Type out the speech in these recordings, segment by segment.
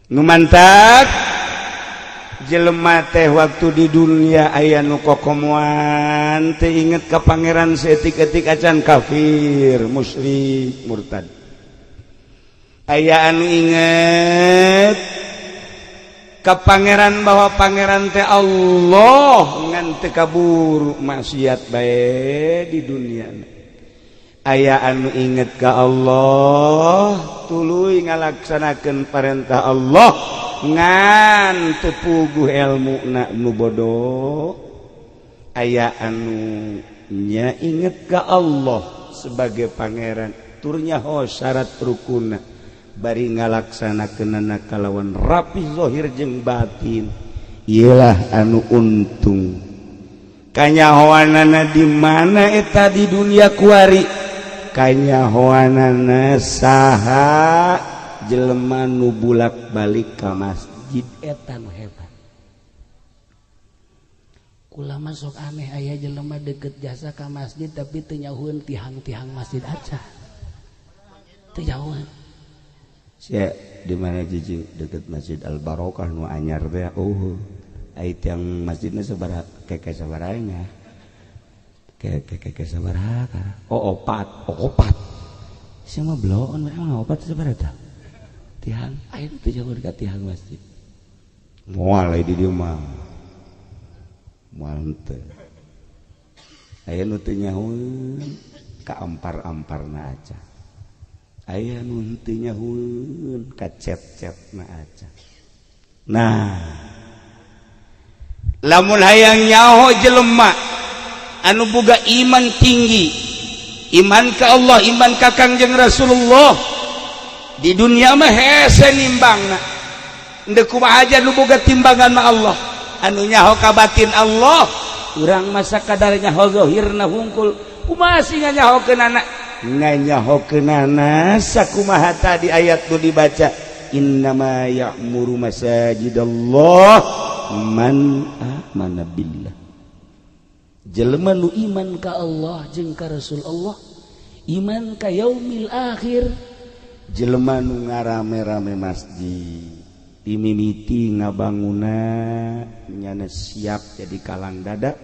Nu mantak jelema teh waktu di dunia aya nu kokomoan, teu inget ka Pangeran saeutik-eutik acan, kafir, musyrik, murtad. Aya anu inget ka Pangeran, bahwa Pangeran teh Allah, ngan teu kaburu, maksiat bae di dunia. Aya anu inget ka Allah, tuluy ngalaksanakeun perintah Allah, ngan teu puguh ilmu na, nu bodoh. Aya anu nya inget ka Allah sebagai Pangeran, tur nyaho syarat rukuna, bari ngalaksanakeunana kalawan rapi zahir jeung batin. Iyalah anu untung. Kanyahoanana di mana eta di dunia kuari? Kanyahoanana saha jelema nu bulak-balik ka masjid, eta nu hebat. Kula masuk aneh, aya jelema deket jasa ka masjid tapi teu nyahueun tihang-tihang masjid aja, teu nyahueun. Sia di mana, cicing? Deket Masjid Al Barokah nu anyar teh? Oh, ai tiang masjidna sabaraha keke, sabaraha nya keke keke, sabaraha? Oh, opat. Oh, opat. Sia mah bloon, emang opat sabaraha tah tiang? Aya nu teu jauh ka tiang masjid. Moal di dieu mah, moal henteu. Aya nu teu nyahueun ka ampar-amparna aca, aya nu henteu nyahueun ka cet-cetna aca. Nah, lamun hayang nyaho jelema anu boga iman tinggi, iman ka Allah, iman ka Kangjeng Rasulullah, di dunia mah hese nimbangna. Ndek kumaha aja nu boga timbangan mah Allah, anu nyaho ka batin Allah. Urang masa kadar nyaho zahirna hungkul, kumaha sih nyahokeunana? Nganyahokeunana sakumaha tadi ayat nu dibaca, innama ya'muru masajidallah man amana billah. Jelema nu iman ka Allah jeung ka Rasul Allah, iman ka yaumil akhir. Jelema nu ngarame-rame masjid, dimimiti ngabanguna nyana siap jadi kalang dada,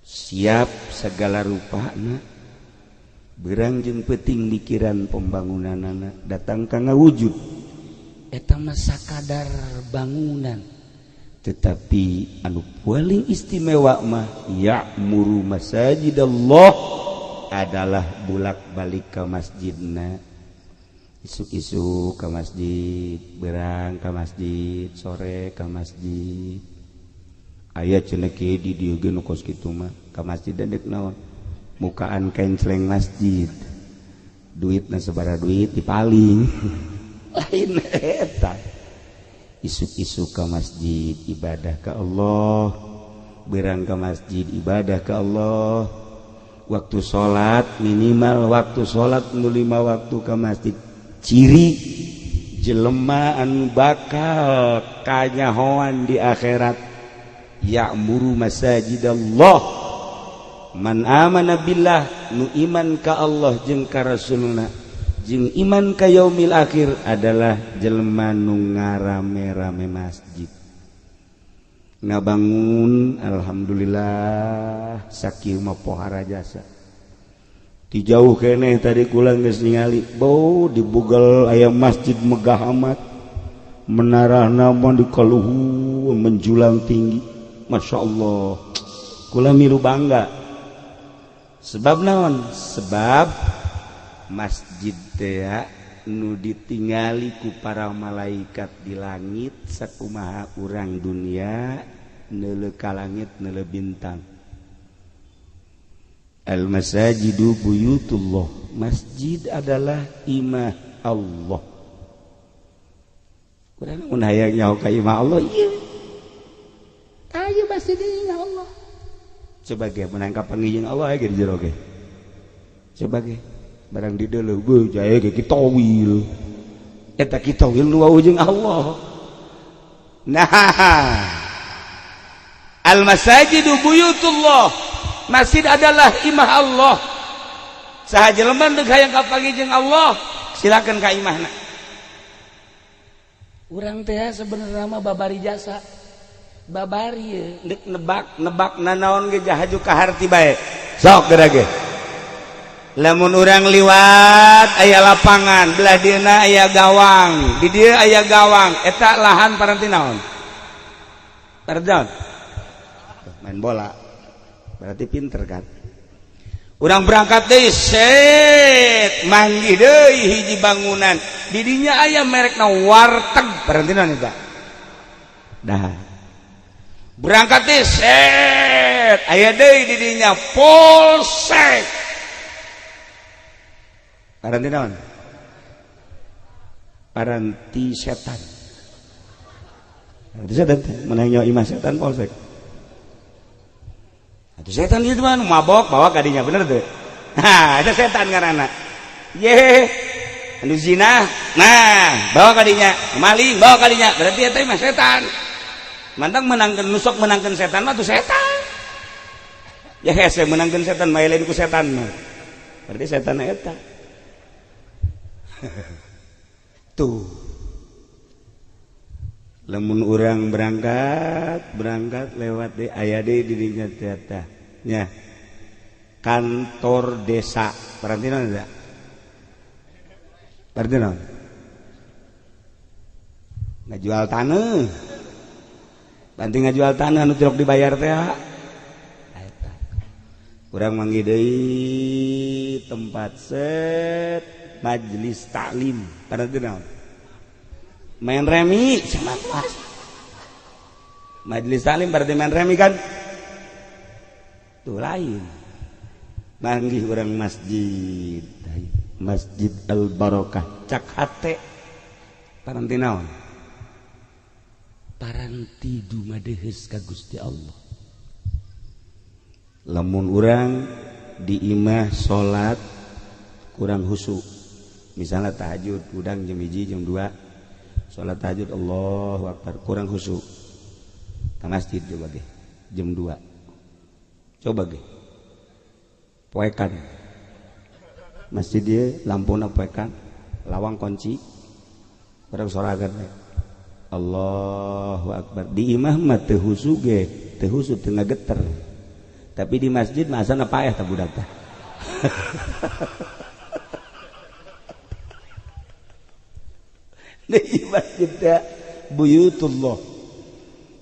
siap segala rupana, berang jeung peting mikiran pembangunanana, datang ka ngawujud. Eta mah sakadar bangunan. Tetapi anu paling istimewa mah ya'muru masajidallah adalah bulak-balik ke masjidna, isuk-isuk ke masjid, berang ke masjid, sore ke masjid. Aya cenah di dieu ge nu kos kitu mah, ka masjid dek naon? Mukaan kencleng masjid, duitna sabaraha, duit dipaling. Lain eta. Isuk-isuk ke masjid ibadah ke Allah, berang ke masjid ibadah ke Allah, waktu salat, minimal waktu salat nu lima waktu ke masjid. Ciri jelema anu bakal kanyahoan di akhirat, ya'muru masajidallah man amana billah, nu iman ka Allah jeung ka Rasulna jeung iman ka yaumil akhir, adalah jelema nu ngarame-rame masjid. Ngabangun alhamdulillah sakieu mah pohara jasa ti jauh keneh. Tadi kula geus ningali bau di Google, aya masjid megah amat, menara mah di kaluhur menjulang tinggi. Masya Allah, kula milu bangga. Sebab naon? Sebab masjid teh nu ditingali ku para malaikat di langit, sakumaha urang dunia neuleu ka langit, neuleu bintang. Al masajidu buyutullah, masjid adalah imah Allah. Urang mun hayang nyaho ka imah Allah, ieu. Ayo, masjid imah Allah. Coba ge menangkap pangijing Allah ge di jero ge. Coba ge barang di deuleu beuh jae ge kitowil. Eta kitowil nu wau jeung Allah. Nah, al masajidu buyutullah, masjid adalah imah Allah. Saha jelema deuk hayang kapanggih jeung Allah, silakan ka imahna. Urang teh sebenarnya mah babari jasa. Babari dek nebak nebak nanaon ge jahaju ka harti bae. Sok geura ge. Lamun urang liwat aya lapangan, belah dieuna aya gawang, di dieu aya gawang, eta lahan paranti naon? Paranti main bola. Berarti pinter kan? Urang berangkat deui set manggih deui hiji bangunan. Di dinya aya merekna warteg, paranti naon eta? Dah. Berangkat deui set aya deui di dinya polsek. Paranti naon? Paranti setan. Paranti setan teh menang nyawa imah setan polsek. Atuh setan itu mah mabok bawa kadinya bener tuh. Nah, itu setan ngaranna. Ye, anu zina, nah bawa kadinya, maling bawa kadinya, berarti eta mah setan. Mantang menangkeun nusok menangkeun setan mah tuh setan. Ya hese menangkeun setan mah lain ku setan mah. Berarti setan eta. Tuh. Lamun urang berangkat, berangkat lewat di aya deui di dinya teh nya. Kantor desa. Berarti naon eta? Berarti naon? Ngajual tanah. Banting ngajual tanah nu tilok dibayar teh. Eta. Urang manggih deui tempat set majelis taklim. Berarti naon? Main remi sama kelas. Majelis taklim berarti main remi kan? Tuh lain. Manggih orang masjid. Masjid Al Barokah cak hate. Paranti naon? Paranti dumadeheus ka Gusti Allah. Lamun urang di imah salat kurang khusyuk. Misalnya tahajud udang jam 1 jam 2 salat tahajud Allahu akbar kurang khusyuk. Ka masjid coba ge jam 2. Coba ge. Poekan. Masjid dia lampuna poekan, lawang kunci. Urang sorangan we. Allahu akbar. Di imah mah teu khusyuk ge, teu khusyuk teu ngageter. Tapi di masjid mah asana paeh tah budak teh. Di masjid teh buyutullah.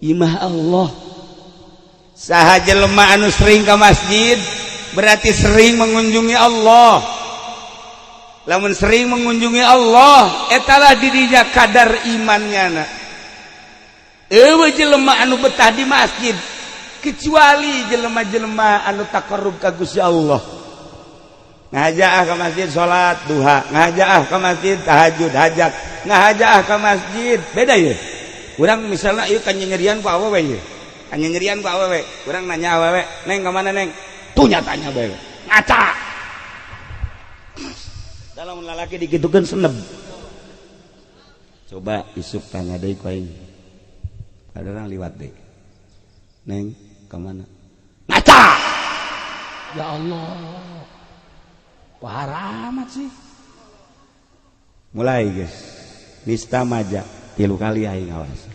Imah Allah. Saha jelema anu sering ka masjid berarti sering mengunjungi Allah. Lamun sering mengunjungi Allah, etalah dirinya kadar imannya na. Eueuh jelema anu betah di masjid kecuali jelema-jelema anu taqarrub ka Gusti Allah. Ngajaah ka masjid salat duha, ngajaah ka masjid tahajud hajat, ngajaah ka masjid beda ye. Urang misalnya ieu kan nyerian ku awewe ye. Kan nyerian ku awewe, urang nanya awewe, "Neng ka mana neng?" Tuh nyatanya bae. Ngaca. Dalam lalaki dikitukeun seneb. Coba isuk tanya deui ku aing. Ada orang liwat deui. Neng, ka mana? Ngaca. Ya Allah. Wah, amat sih. Mulai guys. Nista maja 3 kali aing awas.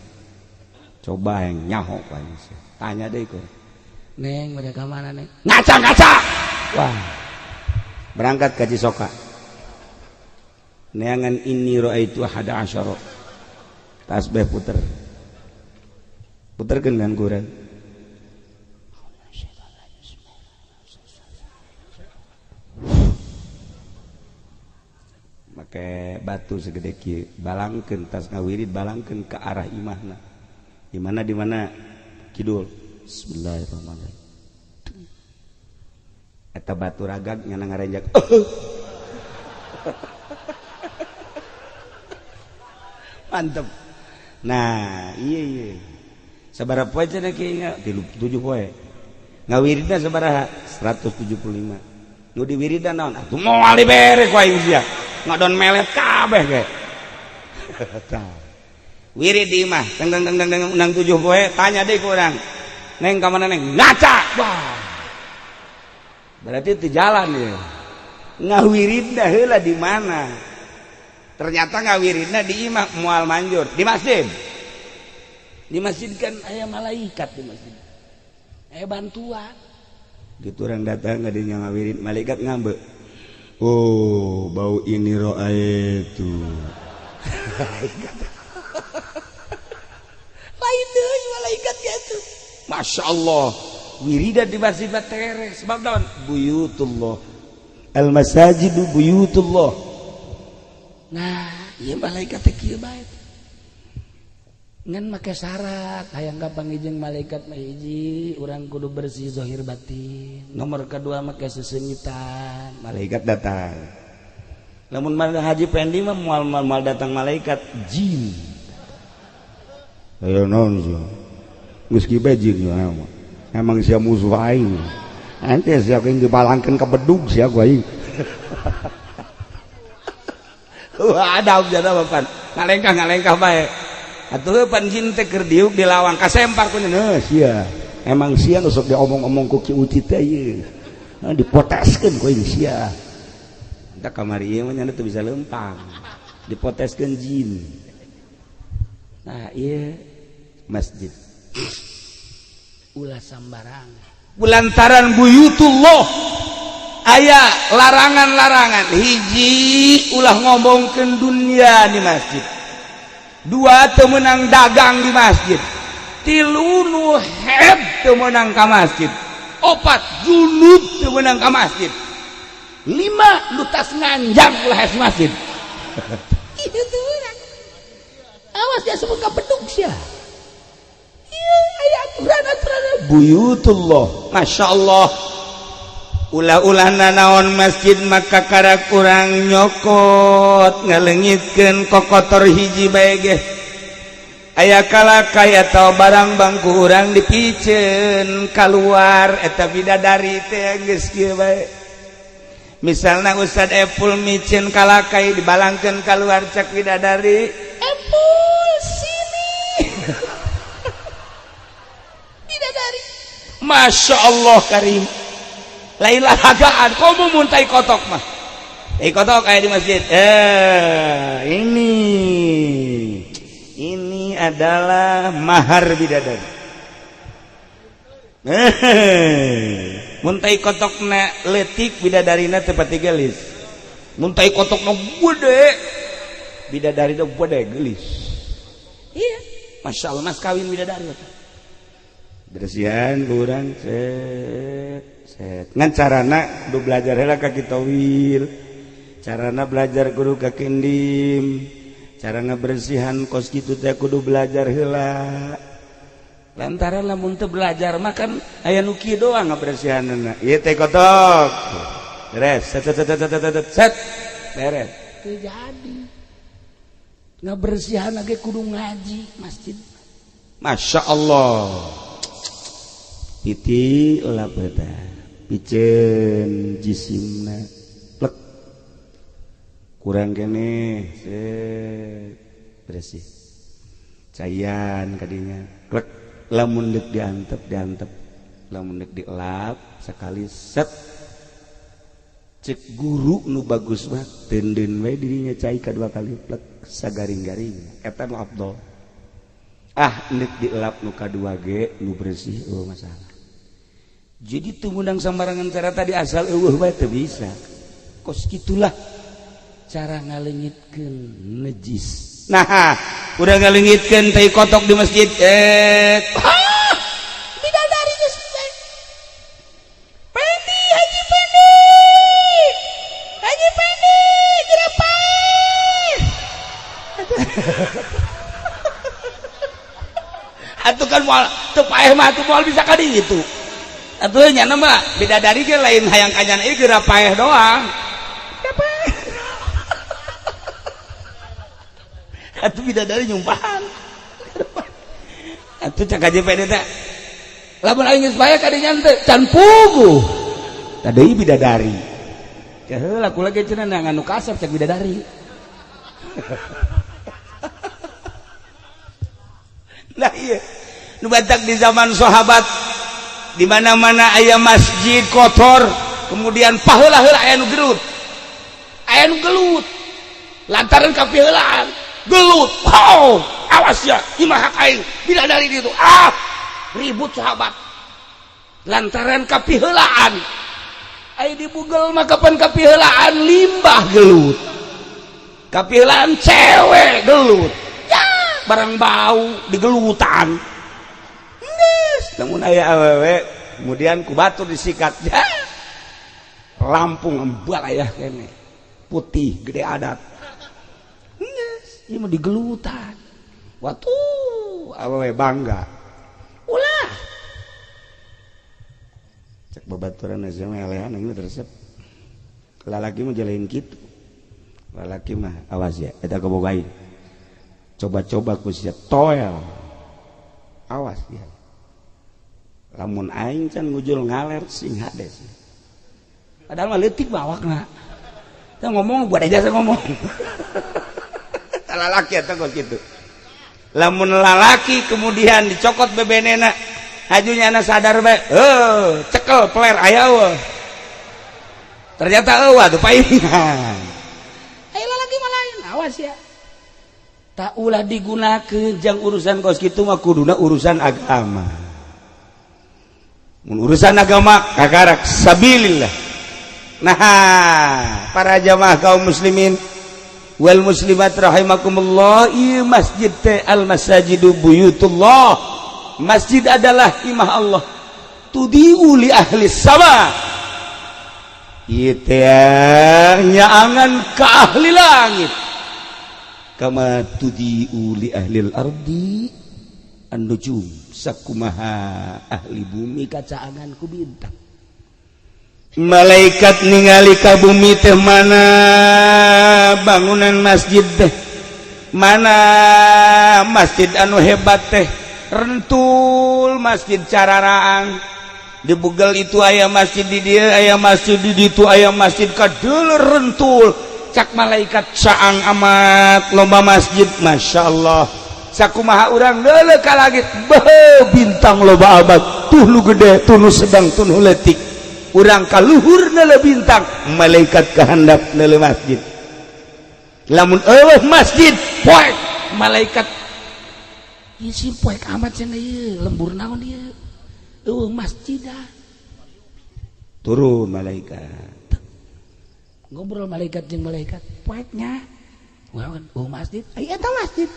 Coba aing nyaho ku aing. Tanya deui ku. Neng, mereka mana neng? Ngaca, ngaca. Wah. Berangkat ke Cisoka. Neangan inni raaitu ahada asyara. Tasbih puter. Puterkeun kan ku urang. Make batu segede kieu, balangkeun tas ngawirid balangkeun ke arah imahna. Di mana di mana kidul. Bismillahirrahmanirrahim. Eta batu ragag nyana ngarenjak. Mantep. Nah, iya iya. Sabaraha poe cenah kieu nya? 7 poe. Ngawiridna sabaraha? 175. Nu diwiridan naon? Atuh moal dibere ku aing sia. Ngadon melet kabeh ge. Wirid di imah, teng teng teng teng undang 7 poe, tanya deui ku urang. Neng ka mana neng? Ngaca. Wah. Berarti itu jalan ya. Ngawiridna heula di mana? Ternyata ngawiridna di imah moal manjur di masjid. Di masjid kan aya malaikat, di masjid aya bantuan. Gitu orang datang ngadinya ngawirid, malaikat ngambek, "Oh, bau ini roa itu." Lain deui malaikat gitu. Masya Allah, wiridan di masjid mah tereh, sebab naon? Buyutullah, al masajidu buyutullah. Nah, ieu malaikat teh kieu bae ngan make syarat hayang kapanggih jeung malaikat mah, hiji, urang kudu bersih zahir batin, nomor kedua make sesengitan. Malaikat datang. Lamun mana Haji Pendi mah moal moal datang malaikat, jin. Ayo, naon sih? Geus kieu bae jin mah. Emang sia musuh aing. Ente sia yang dibalangkeun ka bedug sia ku aing. Wah, ada jana bapan. Ngalengkah ngalengkah bae. Atuh pan jin teh keur diuk di lawang, kasempar ku nya sia. Emang sia nu sok diomong-omong ku Ki Uci teh ieu. Dipoteskeun ku aing sia. Entah kamari ieu mah nya teu bisa lempang. Dipoteskeun jin. Nah, ieu masjid. Ulah sambarang. Lantaran buyutullah aya larangan-larangan. Hiji, ulah ngomongkeun dunia di masjid. Dua, teu meunang dagang di masjid. Tilu, nu haid teu meunang ka masjid. Opat, junub teu meunang ka masjid. Lima, nu tas nganjang ulah hes masjid. Itu urang. Awas dia sebut ka bedug sia. Iya, aya aturan-aturan. Buyutullah, Masya Allah. Ulah-ulah nanaon masjid maka karak urang nyokot ngalengitkeun kokotor hiji bae ge aya kalakai atau barang bangku urang dipiceun keluar, eta bidadari teh geus kieu bae. Misalna Ustad Epul miceun kalakai, dibalangkeun keluar, cek bidadari, "Epul, sini." Bidadari. Masya Allah karim, lain lalagaan komo mun tai kotok mah. Tai kotok kayak di masjid, ini adalah mahar bidadari. Mun tai kotokna leutik, bidadarina teu pati geulis. Mun tai kotokna gede, bidadarina gede geulis. Iya. Masya Allah, mas kawin bidadari eta. Bersihan kurang set set, ngan carana kudu belajar heula ka Kitowil, carana belajar kudu ka Kindim, cara ngabersihan kos kitu teh kudu belajar heula, lantaran lamun teu belajar mah kan aya nu kieu doang ngabersihanna. Ieu teh kotok beres, set set set set set set set, beres. Teu jadi ngabersihan lagi kudu ngaji masjid. Masya Allah, titi lap eta piceun jisimna, plek, kurang kene, set, bersih. Caian kadinya, klek. Lamun deuk diantep, diantep, lamun deuk dielap sekali, set. Cek guru nu bagus mah teundeun we dirinya cai kadua kali, plek, sagaring-garing, eta nu afdol. Ah, deuk dielap nu kadua ge nu bersih, oh masalah. Jadi teu meunang sambarangan cara tadi, asal eueuh bae teu bisa. Kos kitulah cara ngalengitkeun najis. Nah, udah ngalengitkeun tai kotok di masjid, bidadari geus. Pendi, Haji Pendi, Haji Pendi, geura paeh. Atuh kan moal teu paeh mah, atuh moal bisa ka ditu. Atuh nya mah bidadari ge lain hayang kanyan ieu, geura paeh doang. Paeh. Atuh bidadari nyumpahan. Atuh cak Haji Pendi teh, lamun aing geus paeh ka dinya teh can puguh. Tadi bidadari. Ya heula kula ge cenah anu kasar, cek bidadari. Nah iya, nu batak di zaman sahabat di mana-mana aya masjid kotor, kemudian paheula heula aya nu gerut, aya nu gelut. Lantaran kapiheulaan gelut. Oh, awas ya, imah hak aing bidadari itu. Ah, ribut sahabat. Lantaran kapiheulaan. Ai dibugel mah kapan kapiheulaan limbah gelut. Kapiheulaan cewek gelut. Ya, barang bau digelutan. Geus, lamun aya awewe kemudian ku batur disikat. Ya. Lampung embal aya kene. Putih gede adat. Geus, ieu mah digelutan. Watu awewe bangga. Ulah. Cek babaturan aja mah elehan ieu resep. Lalaki mah jalain kitu. Lalaki mah awas ya, eta kabogain. Coba-coba ku sia toel. Awas ya. Lamun aing can ngujul ngaler sing hades. Padahal mah leutik bawakna. Teu ngomong buat aja saya ngomong. Lalaki eta kok kitu. Lamun lalaki kemudian dicokot bebenena, hajunya anak sadar bae, eh cekel peler aya eueuh. Ternyata eueuh atuh paingan. Ayo lalaki mah lain, awas ya. Tak ulah digunakeun jang urusan kos kitu mah kuduna urusan agama. Mun urusan agama kakarak sabilillah. Nah, para jamaah kaum muslimin wal muslimat rahimakumullah, ieu masjid teh al masajidu buyutullah. Masjid adalah imah Allah. Tudiu li ahli sama. Ieu teh nyaangan ka ahli langit. Kama tudiu li ahli ardi an-nujum, sakumaha ahli bumi Kacaangan ku bintang. Malaikat ningali ka bumi teh mana bangunan masjid teh, mana masjid anu hebat teh, rentul masjid cararaang. Di Bugel itu aya masjid, di dieu aya masjid, di ditu aya masjid, kadeuleu rentul. Cak malaikat caang amat lomba masjid, Masya Allah. Sakumaha urang deuleu ka langit, beuh bintang loba amat, tuh nu gede, tuh nu sedang, tuh nu leutik. Urang ka luhur neuleuh bintang, malaikat kahandap neuleuh masjid. Lamun eueuh masjid, poek malaikat. Ieu si poek amat cenah ieu, lembur naon ieu? Eueuh masjid dah. Turun malaikat. Ngobrol malaikat jeung malaikat, poeknya. Wah, eueuh masjid, ai eta masjid.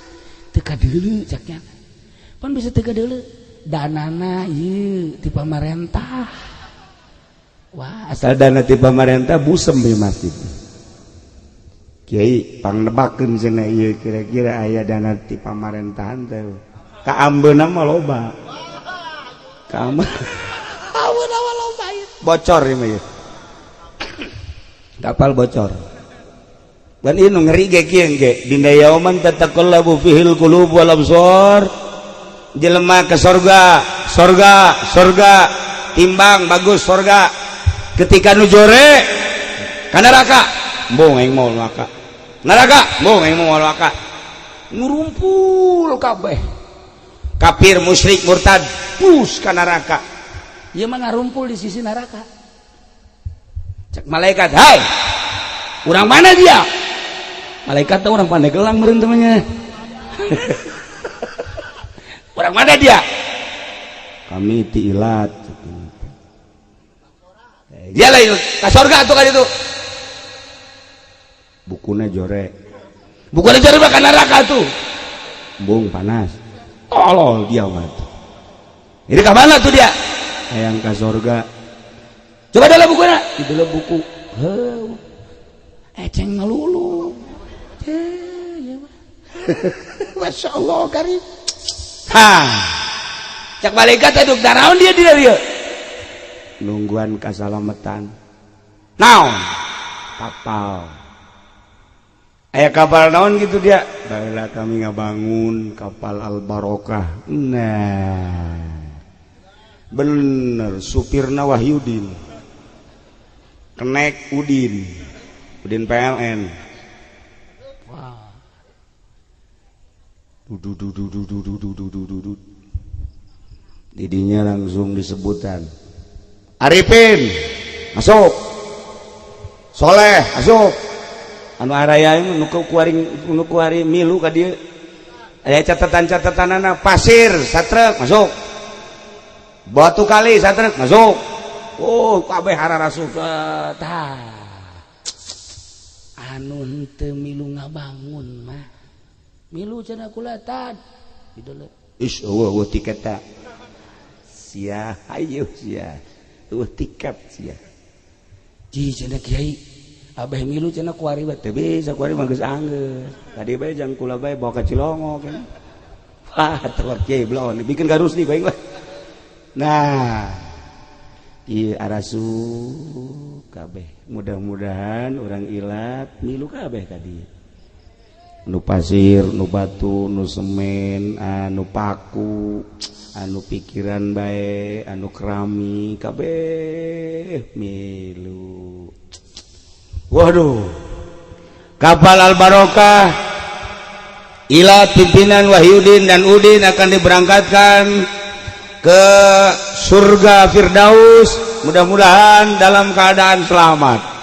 Teu kadeuleu caknya. Pan bisa teu kadeuleu. Danana ieu ti pamarentah. Wah, asal dana ti pamarentah busem di masjid. Kiai pangnebakeun cenah ieu kira-kira aya dana ti pamarentahan teh. Ka ambeuna mah loba. Ka ambeuna mah loba ieu. Bocor ieu mah ieu. Kapal bocor. Ban ieu nu ngeri ge kieu ge, dina yauman tataqallabu fihil qulub wal absar. Jelema ke sorga, sorga, sorga, timbang bagus sorga. Ketika nu jore ka neraka, embung aing mau neraka. Neraka, embung aing mau neraka. Ngurumpul kabeh. Kafir, musyrik, murtad, pus ka neraka. Ieu mah ngarumpul di sisi neraka. Cek malaikat, "Hai. Urang mana dia?" Malaikat tuh orang Pandeglang meureun temannya. Orang mana dia? Kami ti ilat. Dia lain ka sorga tuh kan itu. Bukuna jore. Bukuna jore mah ka neraka tuh. Embung panas. Tolol dia mah. Ini ka mana tuh dia? Hayang ka sorga. Coba dalam bukuna. Di dalam buku. Heuh. Eceng ngelulu. Eh, ya mah. Masya Allah karim. Ha. Cak malaikat aduh daraon dia di dia. Nungguan kasalamatan. Naon? Kapal. Aya kapal naon gitu dia? Baheula kami ngabangun kapal Al Barokah. Nah. Bener supirna Wahyudin. Kenek Udin. Udin PLN. Wah. Du du du du du du du du du du du. Didinya langsung disebutan. Arifin masuk. Soleh masuk. Anu araya nu kuari nu kuari milu ka dieu. Aya catatan-catatanana, pasir satrek masuk. Batu kali satrek masuk. Oh, kabeh hararasup tah. Anu henteu milu ngabangun mah. Milu cenah kula tad. Dideuleu. Ish, eueuh eueuh tiket ta. Sia, hayu sia. Eueuh tiket sia. Ji cenah kiai, abah milu cenah kuari bae teu bisa, kuari mah geus anggeus. Tadi bae jang kula bae bawa ka Cilongok kan. Wah, teu kiai belon dibikin ka Rusdi bae lah. Nah, ieu arasu kabeh. Mudah-mudahan urang ilat milu kabeh tadi. Nu pasir, nu batu, nu semen, anu paku, anu pikiran bae, anu kerami kabeh milu. Waduh, kapal Al Barokah ila pimpinan Wahyudin dan Udin akan diberangkatkan ke surga Firdaus, mudah-mudahan dalam keadaan selamat.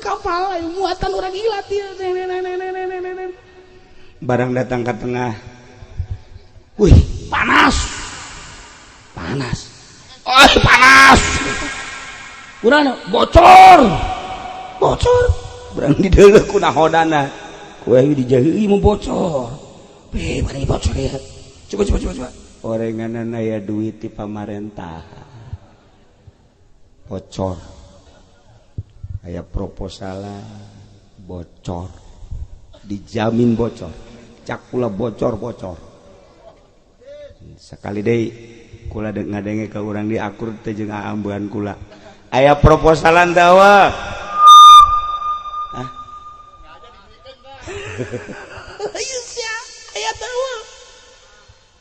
Kapal muatan orang ilat ya. Barang datang ke tengah, wih panas, panas, oh panas, kurang bocor, bocor, berang di deuleuh ku nahodana, ku dijahi mau bocor, beh mana bocor ya, coba coba coba coba, orenganan aya duit di pamarentah, bocor, aya proposal bocor, dijamin bocor, cak kula bocor bocor, sekali deui kula ngadenge ka urang di akur teh jeung aambean kula, aya proposalan dawa, ah, ayo sia, aya dawa,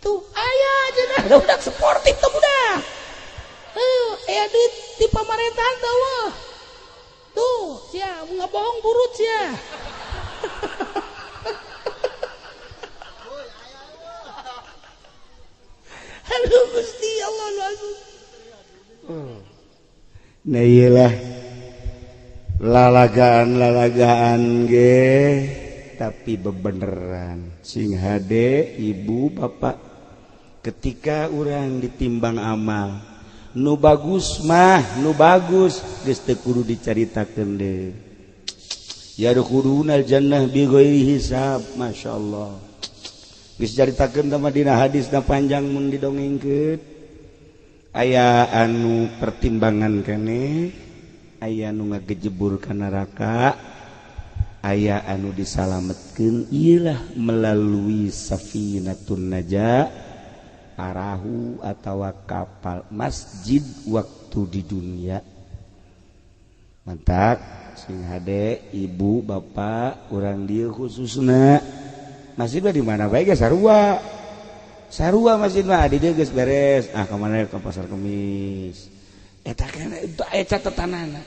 tuh aya cenah budak sportif tuh budak, aya duit di pamerintahan dawa, tuh sia ngabohong burut sia. Aduh Gusti Allah lu. Nah iyalah lalagaan-lalagaan ge tapi bebeneran sing hade ibu bapak ketika urang ditimbang amal nu bagus mah nu bagus geus teu kudu dicaritakeun deui ya dukhulunal jannah bi ghairi hisab masyaallah. Geus caritakeun teh dina hadisna panjang mun didongengkeun aya anu pertimbangan keneh, aya anu ngagejebur ka neraka, aya anu disalametkeun ieulah melalui safinatun najah, parahu atawa kapal masjid waktu di dunia. Mantak sing hade ibu bapak urang dieu khususna masjid mah di mana bae geus sarua. Sarua masjid mah di dieu geus beres. Ah ka mana ke pasar Kemis. Eta kan aya catatanana.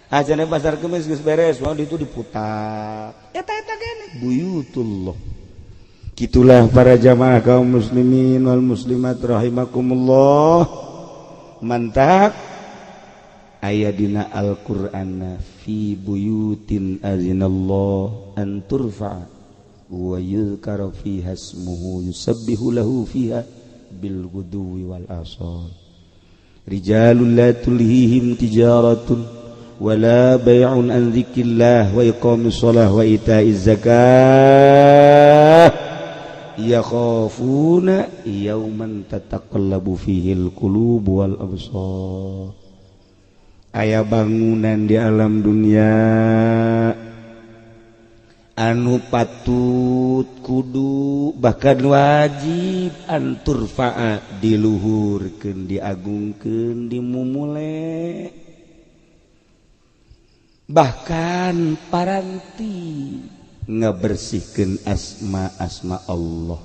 Ah cenah pasar Kemis geus beres, wah ditu diputar. Eta eta kene buyutullah. Gitulah para jamaah kaum muslimin wal muslimat rahimakumullah. Mantak aya dina Al-Qur'an fi buyutin azinallah an turfa wa yuzkara fiha ismuhu yusabbihu lahu fiha bil ghuduwi wal asal rijalul la tulhihim tijaratun wala bay'un an dzikrillah wa iqamis shalah wa ita'iz zakah yakhafuna yawman tataqallabu fihi al qulub wal absar. Aya bangunan di alam dunia anu patut kudu bahkan wajib anturfa'a diluhurkeun diagungkeun dimumule bahkan paranti ngabersihkeun asma-asma Allah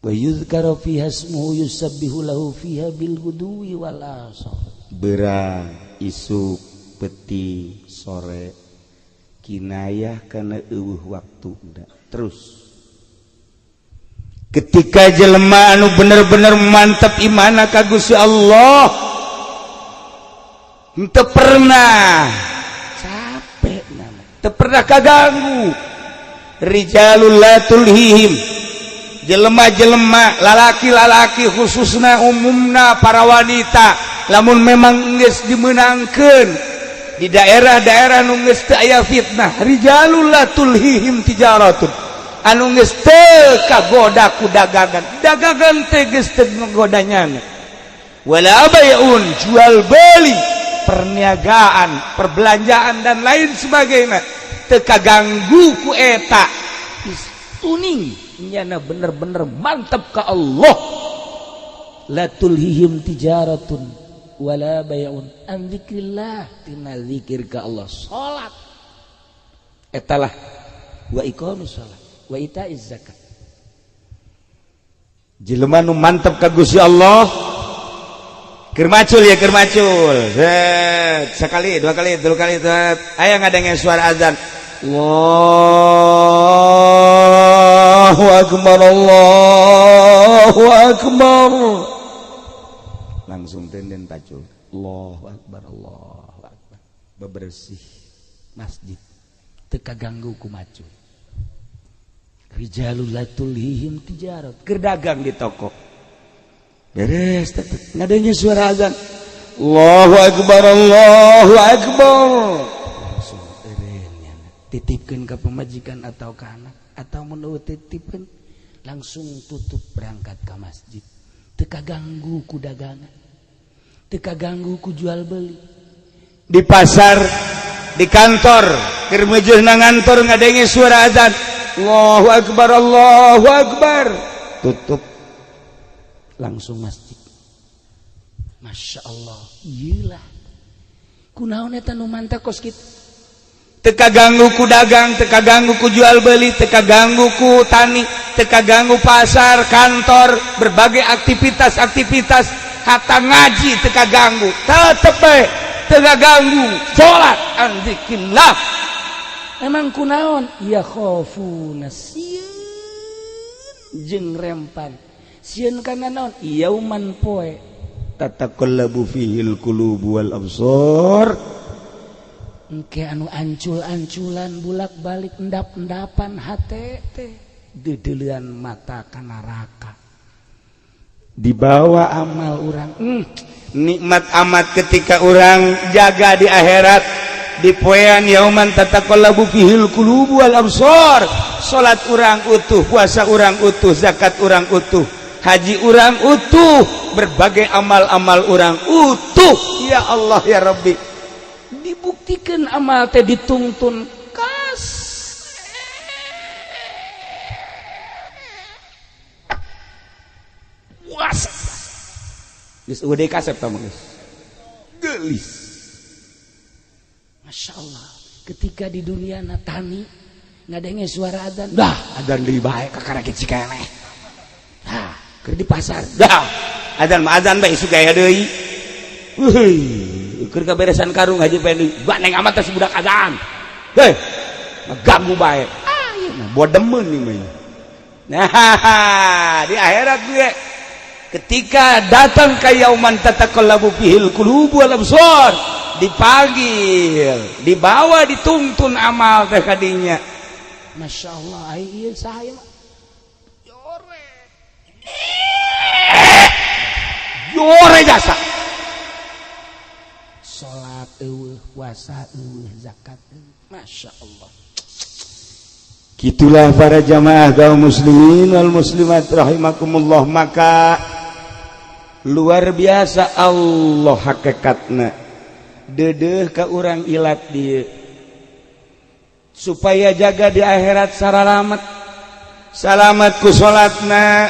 wa yuzkaru fiha ismuhu yusabbihu lahu fiha bil ghuduwi wal asal. Berang isuk peti sore kinayah karena eueuh waktu terus ketika jelema anu bener-bener mantap imana ka Gusti Allah Teu pernah capek nama, teu pernah kaganggu. Rijalul la tulhihim, jelema-jelema lalaki-lalaki khususna umumna para wanita, lamun memang geus dimenangkeun di daerah-daerah nu geus teu aya fitnah, rijalul la tulhihim tijaratun, anu geus teu kagoda ku dagangan, dagangan teh geus teu ngagodanyana, wala bay'un, jual beli, perniagaan, perbelanjaan dan lain sebagainya teu kaganggu ku eta. Tuning nyana bener-bener mantap ke Allah. La tulhihim tijaratun wala bay'un an dzikrillah, tina zikir ka Allah, salat etalah, wa iqamus salat wa itaiz zakat. Jelema nu mantep ka Gusti Allah keur macul ya, keur macul. Set, sekali, dua kali, tiga kali, set. Aya ngadenge suara azan. Allahu akbar, Allahu akbar. Langsung tenden pacul. Allahu akbar, Allahu akbar. Bebersih masjid. Teu kaganggu ku macul. Rijalul la tulhihim tijarat. Keur dagang di toko. Beres, ngadenge suara azan. Allahu akbar, Allahu akbar. Langsung eureun titipkeun ka pemajikan atau ka anak atau menurut titipkeun, langsung tutup berangkat ke masjid. Teu kaganggu ku dagangan, teu kaganggu ku jual beli. Di pasar, di kantor, keur meujeuhna ngantor ngadenge suara azan. Allahu akbar, Allahu akbar. Tutup langsung masjid. Masya Allah, iyalah. Kunaon eta nu mantap kos kitu? Teu kaganggu ku dagang, teu kaganggu ku jual beli, teu kaganggu ku tani, teu kaganggu pasar, kantor, berbagai aktivitas-aktivitas, hatta ngaji teu kaganggu. Tetep bae teu kaganggu salat an dzikrillah. Emang kunaon? Ya khofuna, sieun jeung rempan. Sieun kana naon? Yauman, poe tataqallabu fihil qulubu wal absar. Engke anu ancul-anculan, bulak-balik, endap-endapan hate teh, dedeulean mata ka neraka dibawa amal urang. Nikmat amat ketika orang jaga di akhirat di poean yauman tataqallabu fihil qulubu wal absar. Salat urang utuh, puasa urang utuh, zakat urang utuh, haji urang utuh, berbagai amal-amal urang utuh. Ya Allah ya Rabbi, dibuktikan amal teh ditungtun kas puas geus eueuh kasep tah geus geulis. Masya Allah, ketika di dunia na tani ngadenge suara adzan, dah adzan deui bae kakara cikeneh. Nah, keur di pasar, dah adzan mah adzan bae isuk gaya deui. Wih, keur kaberesan karung haji pendi, baneng amat teh budak adzan. Hei, ganggu bae. Ah, ieu mah bodemeun ieu mah. Nah, di akhirat gue ketika datang ke yauman tataqallabu fihil qulubu wal absar, dipanggil, dibawa, dituntun amal teh kadinya. Masya Allah, ai ieu saha ieu mah? Jore. Jore jasa. Salat eueuh, puasa eueuh, zakat eueuh. Masya Allah. Gitulah para jamaah kaum muslimin wal muslimat rahimakumullah. Maka luar biasa Allah hakikatna dedeh ke urang ilat dia supaya jaga di akhirat saralamat, salamat ku salatna,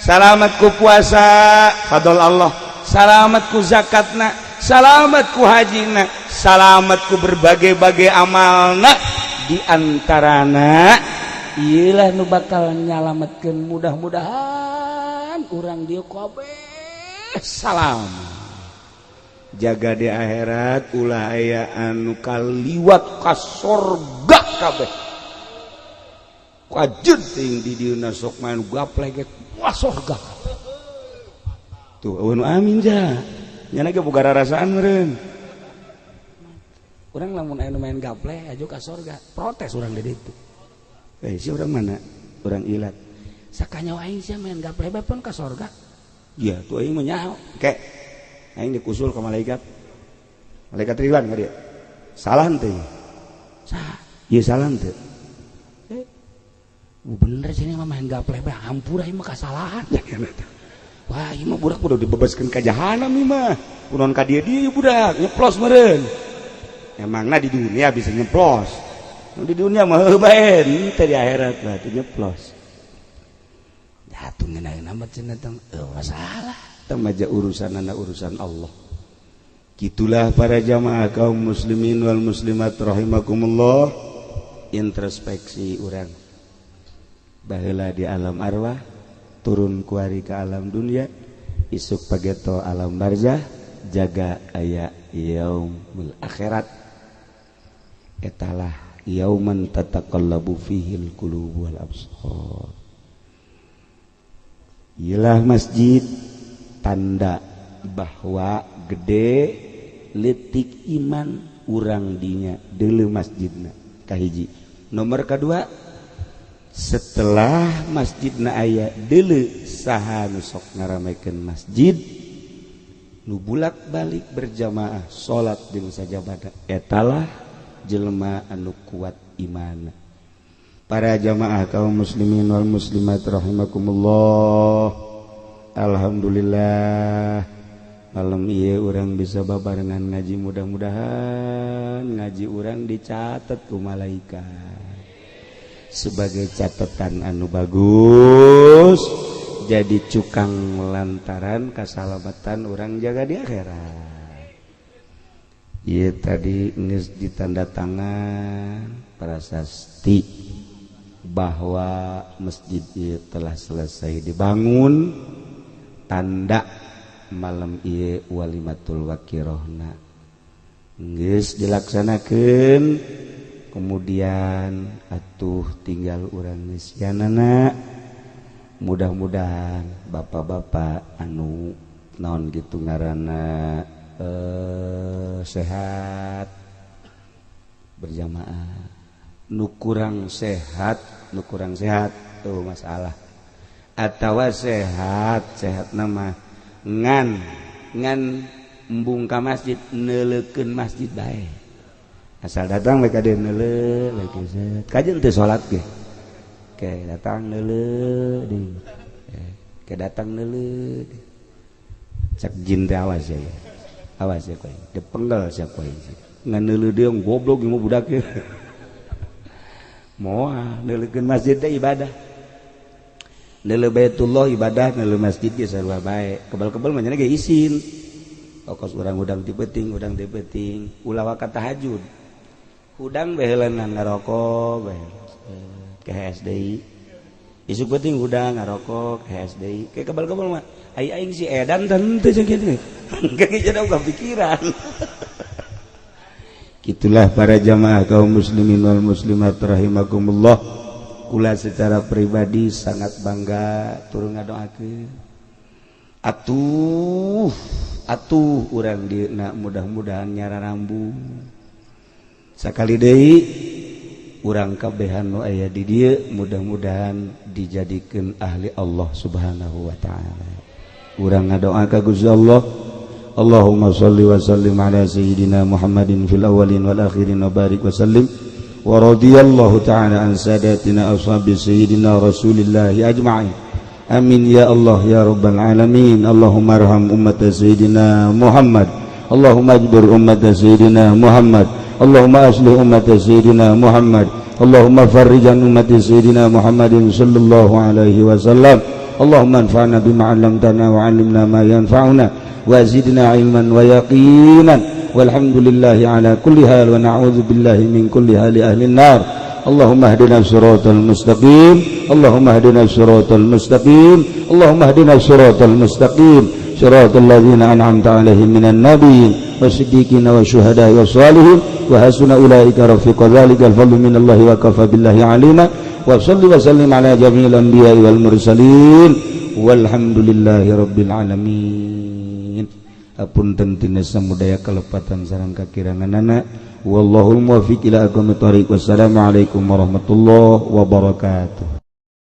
salamat ku puasa fadl Allah, salamat ku zakatna, salamat ku hajina, salamat ku berbagai-bagai amalna. Di antarana iyalah nu bakal nyalametkeun, mudah-mudahan urang dieu kabeh salam jaga di akhirat, ulah aya anu kaliwat ka sorga kabeh. Kajeun teuing di dieu sok main gaplek wah sorga tuh. Eueuh nu amin ja nyana ge boga rarasaan meureun. Urang lamun aya nu main gaple aju ka sorga, protes urang di ditu. Eh, si urang mana? Urang ilat. Sakanyawa aing sia main gaple bae pun ka sorga. Iya, tuh aing mah nyaho. Kek. Aing dikusul ke malaikat. Malaikat Ridwan ka dia. Salah henteu? Salah. Ieu salah henteu? Eh. Bener sini mah main gaple bae hampura ieu mah kasalahan. Wah, ieu mah budak udah dibebaskeun ka jahanam ieu mah. Kunaon ka dieu dieu budak nyeplos meureun. Emangna di dunia bisa nyeplos. Nu di dunia mah heuh bae, teu di akhirat mah teu nyeplos. Jatuh ngeunah amat cenah teh masalah. Teu maja urusanana urusan Allah. Gitulah para jamaah kaum muslimin wal muslimat rahimakumullah. Introspeksi urang. Baheula di alam arwah, turun kuari ke alam dunia, isuk pageto alam barzah, jaga aya yaumul akhirat. Etalah yauman tataqallabu fihil qulub wal absar. Iyalah masjid tanda bahwa gede letik iman urang dinya deuleu masjidna kahiji. Nomor kedua, setelah masjidna aya deuleu saha nu sok ngaramekeun masjid nu bulak-balik berjamaah salat jeung sajabada, etalah jelema anu kuat iman. Para jamaah kaum muslimin wal muslimat rahimakumullah. Alhamdulillah malam ieu urang bisa babarengan ngaji, mudah-mudahan ngaji urang dicatat ku malaikat sebagai catatan anu bagus, jadi cukang lantaran kasalamatan urang jaga di akhirat. Ieu tadi geus ditanda tangan prasasti bahwa masjid ieu telah selesai dibangun, tanda malam ieu walimatul wakirohna geus dilaksanakeun. Kemudian atuh tinggal urang ngeusianana, mudah-mudahan bapak-bapak anu naon gitu ngaranna sehat berjamaah, nu kurang sehat, nu kurang sehat tuh masalah, atawa sehat sehat nama ngan ngan embung ka masjid neuleukeun masjid bae, asal datang we ka dieu neuleuh we geus kajeun teu salat ge ke datang neuleuh deui ke datang neuleuh cek jin teh awas ya, awas ya kowe dipenggal sia kowe ngan neuleuh deui goblok ieu mah budak ge moal neuleukeun masjid teh ibadah, neuleuh Baitullah ibadah, neuleuh masjid ge sarua bae, kebal-kebal mah nya ge isin okos urang hudang ti peuting, hudang ti peuting ulah waka tahajud, hudang baheulana ngarokok bae ke SDI, isuk peuting hudang ngarokok ke SDI, ke kebal-kebal mah ai aing si edan teu jeung kitu geus jadi pikiran. Gitulah para jamaah kaum muslimin wal muslimat rahimakumullah. Kula secara pribadi sangat bangga turun ngadoakeun atuh atuh urang dieuna mudah-mudahan nyararambung sakali deui urang kabehan nu aya di dieu mudah-mudahan dijadikeun ahli Allah Subhanahu wa taala. Urang ngadoa ka Gusti Allah, Allahumma shalli wa sallim ala sayyidina Muhammadin fil awwalin wal akhirin wa barik wa sallim wa radiyallahu ta'ala an sadatina ashabi sayyidina Rasulillah ajma'in. Amin ya Allah ya rabbal alamin. Allahumma arham ummat sayyidina Muhammad, Allahumma ajbir ummat sayyidina Muhammad, Allahumma aslih ummat sayyidina Muhammad, Allahumma farrij an ummat sayyidina Muhammadin sallallahu alaihi wasallam. Allahumma anfa'na bima 'allamtana wa 'allimna ma yanfa'una wa zidna ilman wa yaqinan. Walhamdulillahi ala kulli hal wa na'udzu billahi min kulli hali ahli an-nar. Allahumma hdina siratal mustaqim, Allahumma hdina siratal mustaqim, Allahumma hdina siratal mustaqim, siratal ladzina an'amta 'alaihim minan nabiyyin wasiddiqina wasyuhada'i wassalihin wa hasuna ulaika rafiqa. Dzalikal fadlu minallahi wa kafa billahi alima. Wa salli wa sallim ala jami'il anbiya'i wal mursalin walhamdulillahi rabbil alamin. Apunten tina samudaya kalepatan sareng kakiranganana. Wallahul muwaffiq ila aqwamit thoriq. Wassalamualaikum warahmatullahi wabarakatuh.